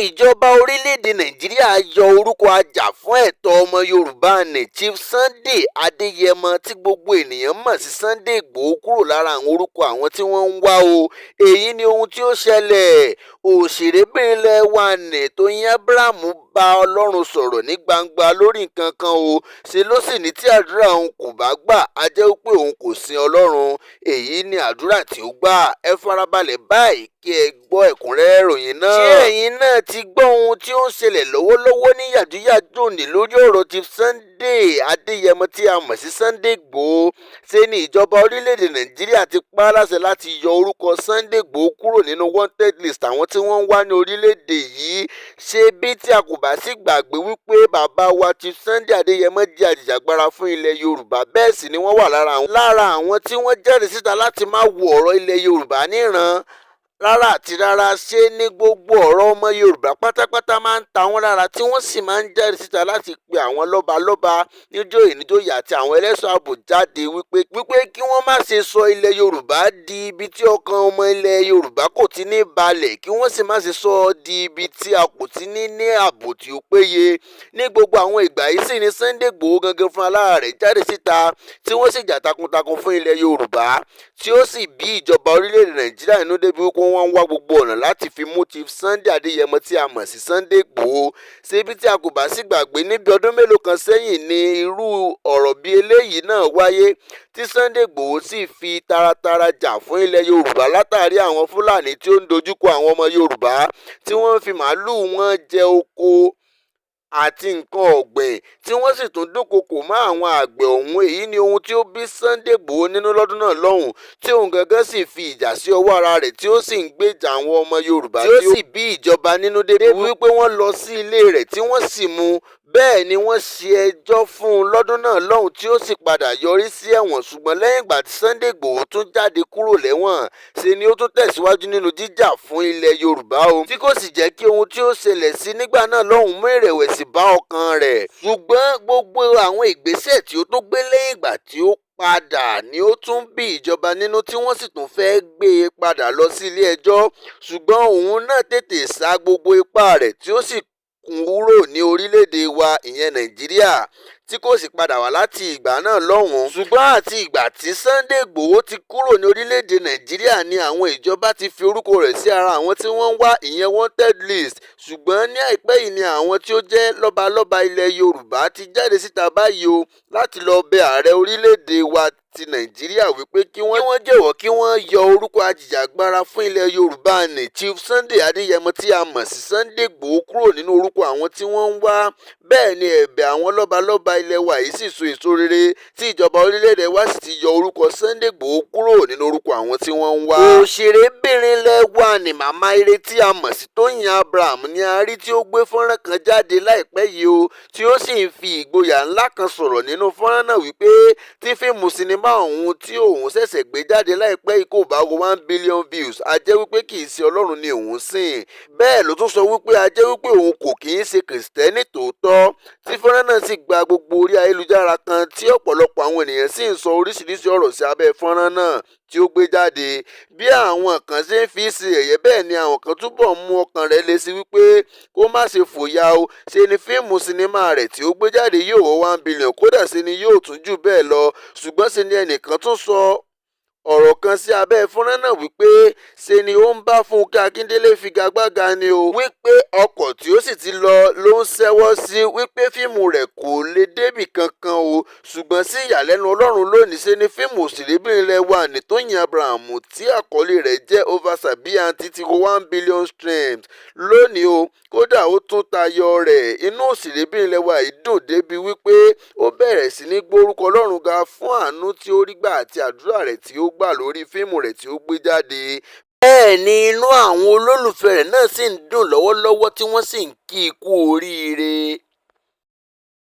Ìjọba orílẹ̀‐èdè Nàìjíríà yọ orúkọ ajàfún-ẹ̀tọ́ ọmọ Yorùbá nni Chief Sunday Adéyẹmọ tí gbogbo èèyàn mọ̀ sí Sunday Igboho kúrò lára àwọn orúkọ àwọn tí wọ́n ń wá o. Èyí ni ohun tí ó ṣẹlẹ̀. Òṣèrébìnrin ilé wa nni Tóyìn Abraham bá Ọlọ́run sọ̀rọ̀ ní gbangba lórí nǹkan kan o. Ṣe ló sì ní tí àdúrà òun kò bá gbà, á jẹ́ pé òun kò sin Ọlọ́run. Èyí ni àdúrà tí ó gbà. Ẹ farabalẹ̀ báyìí kí ẹ gbọ́ ẹ̀kúnrẹ́rẹ́ ìròyìn náà. Ṣé ẹ̀yin náà ti gbọ́ ohun tí ó ń ṣẹlẹ̀ lọ́wọ́lọ́wọ́ ní yàjóyàjó ní lórí ọ̀rọ̀ Chief Sunday Adéyẹmọ tí a mọ̀ sí Sunday Igboho? Ṣe ni ìjọba orílẹ̀-èdè Nàìjíríà ti pa á láṣẹ láti yọ orúkọ Sunday Igboho kúrò nínú wanted list àwọn tí wọ́n ń wá ní orílẹ̀-èdè yìí. Ṣé bí tí a kò bá sì gbàgbé wípé bàbá wa Chief Sunday Adéyẹmọ jẹ́ ajìjàgbara fún ilẹ̀ Yorùbá, bẹ́ẹ̀ sì ni wọ́n wà lára àwọn tí wọ́n jáde síta láti má wo ọ̀rọ̀ ilẹ̀ Yorùbá níran rárá àti rárá. Ṣe ni gbogbo ọ̀rọ̀ ọmọ Yorùbá pátápátá máa ń ta wọ́n lára, tí wọ́n sì máa ń jáde síta láti pe àwọn lọ́balọ́ba, níjòyè níjòyè àti àwọn ẹlẹ́ṣọ́ ààbò jáde wípé kí wọ́n má ṣe sọ ilẹ̀ Yorùbá di ibi tí ọkàn ọmọ ilẹ̀ Yorùbá kò ti ní balẹ̀, kí wọ́n sì má ṣe sọ ọ́ di ibi tí a kò ti ní ní ààbò tí ó péye. Ní gbogbo àwọn ìgbà yìí sì ni Sunday Igboho gangan fún alára rẹ̀ jáde síta, tí wọ́n sì jà takuntakun fún ilẹ̀ Yorùbá, tí ó sì bí ìjọba orílẹ̀-èdè Nàìjíríà nínú débi wípé wọ́n ń wá gbogbo ọ̀nà láti fi mú Chief Sunday Adéyẹmọ tí a mọ̀ sí Sunday Igboho. Ṣebí tí a kò bá sì gbàgbé, níbi ọdún mélòó kan sẹ́yìn ní irú ọ̀rọ̀ bí eléyìí náà wáyé, tí Sunday Igboho sì fi taratara jà fún ilẹ̀ Yorùbá látàrí àwọn Fúlàní tí ó ń dojúkọ àwọn ọmọ Yorùbá, tí wọ́n ń fi màálùú wọn jẹ oko àti nǹkan ọ̀gbìn, tí wọ́n sì tún dúnkookò mọ́ àwọn àgbẹ̀ ọ̀hún. Èyí ni ohun tí ó bí Sunday Igboho nínú lọ́dún náà lọ́hùn, tí òun gangan sì fi ìjà sí ọwọ́ ara rẹ̀, tí ó sì ń gbèjà àwọn ọmọ Yorùbá, tí ó sì bí ìjọba nínú débi wípé wọ́n lọ sí ilé rẹ̀ tí wọ́n sì mú. Bẹ́ẹ̀ ni wọ́n ṣe ẹjọ́ fún un lọ́dún náà lọ́hùn, tí ó sì padà yọrí sí ẹ̀wọ̀n. Ṣùgbọ́n lẹ́yìn ìgbà tí Sunday Igboho tún jáde kúrò lẹ́wọ̀n, ṣe ni ó tún tẹ̀síwájú nínú jíjà fún ilẹ̀ Yorùbá o, tí kò sì jẹ́ kí ohun tí ó ṣẹlẹ̀ sí nígbà náà lọ́hùn mú ìrẹ̀wẹ̀sì bá ọkàn rẹ̀. Ṣùgbọ́n gbogbo àwọn ìgbésẹ̀ tí ó tún gbé lẹ́yìn ìgbà tí ó padà ni ó tún bí ìjọba nínú, tí wọ́n sì tún fẹ́ gbé e padà lọ sí ilé ẹjọ́. Ṣùgbọ́n òun náà tètè sa gbogbo ipá rẹ̀, tí ó sì kúrò ní orílẹ̀-èdè wa, ìyẹn Nàìjíríà, tí kò sì padà wá láti ìgbà náà lọ́hùn-ún. Ṣùgbọ́n àti ìgbà tí Sunday Igboho ti kúrò ní orílẹ̀-èdè Nàìjíríà ni àwọn ìjọba ti fi orúkọ rẹ̀ sí ara àwọn tí wọ́n ń wá, ìyẹn wanted list. Ṣùgbọ́n ní àìpẹ́ yìí ni àwọn tí ó jẹ́ lọ́balọ́ba ilẹ̀ Yorùbá ti jáde síta báyìí o láti lọ bẹ ààrẹ orílẹ̀-èdè wa ti Nàìjíríà wípé kí wọ́n jọ̀wọ́, kí wọ́n yọ orúkọ ajìjàgbara fún ilẹ̀ Yorùbá ní Chief Sunday Adéyẹmọ tí a mọ̀ sí Sunday Igboho kúrò nínú orúkọ àwọn tí wọ́n ń wá. Bẹ́ẹ̀ ni ẹ̀bẹ̀ àwọn lọ́balọ́ba ilẹ̀ wa yìí sì so èso rere, tí ìjọba orílẹ̀-èdè wa sì ti yọ orúkọ Sunday Igboho kúrò nínú orúkọ àwọn tí wọ́n ń wá. Òṣèrébìnrin ilẹ̀ wa ní Màmá Ire tí a mọ̀ sí Tóyìn Abraham ni a rí tí ó gbé fọ́nrán kan jáde láìpẹ́ yìí o, tí ó sì ń fi ìgboyà ńlá kan sọ̀rọ̀ nínú fọ́nrán náà wípé tí fíìmù sinimá òun tí òun ṣẹ̀ṣẹ̀ gbé jáde láìpẹ́ yìí kò bá wọ 1 billion views, a jẹ́ wípé kì í ṣe Ọlọ́run ni òun sìn. Bẹ́ẹ̀ ló tún sọ wípé a jẹ́ wípé òun kò kì í ṣe Kìrìsìtẹ́nì tòótọ́, tí fọ́nrán náà sì gba gbogbo orí ayélujára kan, tí ọ̀pọ̀lọpọ̀ àwọn ènìyàn sì ń sọ oríṣiríṣi ọ̀rọ̀ sí abẹ́ fọ́nrán náà tí ó gbé jáde. Bí àwọn kan ṣe ń fi í ṣe yẹ̀yẹ́, bẹ́ẹ̀ ni àwọn kan túbọ̀ mú ọkàn rẹ̀ le sí wípé kó má ṣe fòyà o. Ṣe ni fíìmù sinimá rẹ̀ tí ó gbé jáde yóò wọ 1 billion, kódà ṣe ni yóò tún jù bẹ́ẹ̀ lọ. Ṣùgbọ́n ṣe ni ẹnìkan tún sọ ọ̀rọ̀ kan sí abẹ́ fọ́nrán náà wípé ṣe ni ó ń bá Fúnkẹ́ Akíndélé figagbága ni o, wípé ọkọ̀ tí ó sì ti lọ ló ń ṣẹ́wọ́ sí, wípé fíìmù rẹ̀ kò lè débì kankan o. Ṣùgbọ́n sí ìyàlẹ́nu Ọlọ́run lónìí, ṣe ni fíìmù òṣèrébìnrin ilẹ̀ wa ní Tóyìn Abraham tí àkọlé rẹ̀ jẹ́ Oversabi Aunty ti wọ 1 billion streams lónìí o. Kódà, ó tún tayọ rẹ̀. Inú òṣèrébìnrin ilẹ̀ wa yìí dùn débi wípé ó bẹ̀rẹ̀ sí ní gbórúkọ Ọlọ́run ga fún àánú tí ó rí gbà àti àdúrà rẹ̀ tí ó gbà lórí fíìmù rẹ̀ tí ó gbé jáde. Bẹ́ẹ̀ ni inú àwọn olólùfẹ́ rẹ̀ náà sì ń dùn lọ́wọ́lọ́wọ́, tí wọ́n sì ń kí i kú oríire.